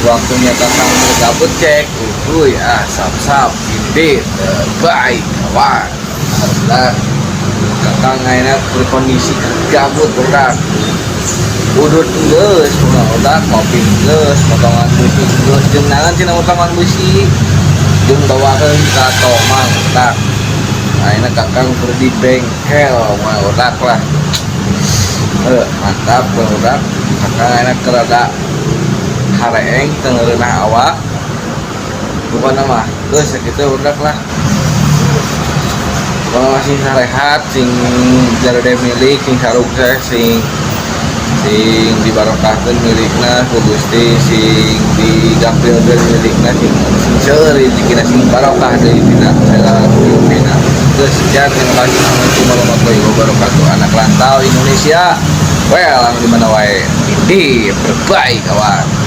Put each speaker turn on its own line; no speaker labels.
Waktunya Kakang gabut cek. Uy, ah, sap sap, ini terbaik, kawan. Alhamdulillah, Kakang ayeuna berkondisi gabut berat. Udut geus, udah kopi geus, potongan besi geus, jeung naon cenah potongan besi? Jeung bawakeun ka Tomang tak. Ayeuna Kakang keur di bengkel, mah otak lah. Eh, mantap barudak. Kakang ayeuna keur rada hareeng teu ngeureunah awak. Pokona mah geus sakitu barudak lah. Pokona mah sing sarehat, sing jarede milik, sing sarukses, sing sing dibarokahkeun milikna ku Gusti, sing digampilkeun milikna, sing sing seueur rezekina, sing barokah deui dina segala pimpinan. Geus sekian, terima kasih. Assalamualaikum warahmatullahi wabarakatuh. Anak rantau Indonesia. Well, anu di mana wae. Ini terbaik, kawan.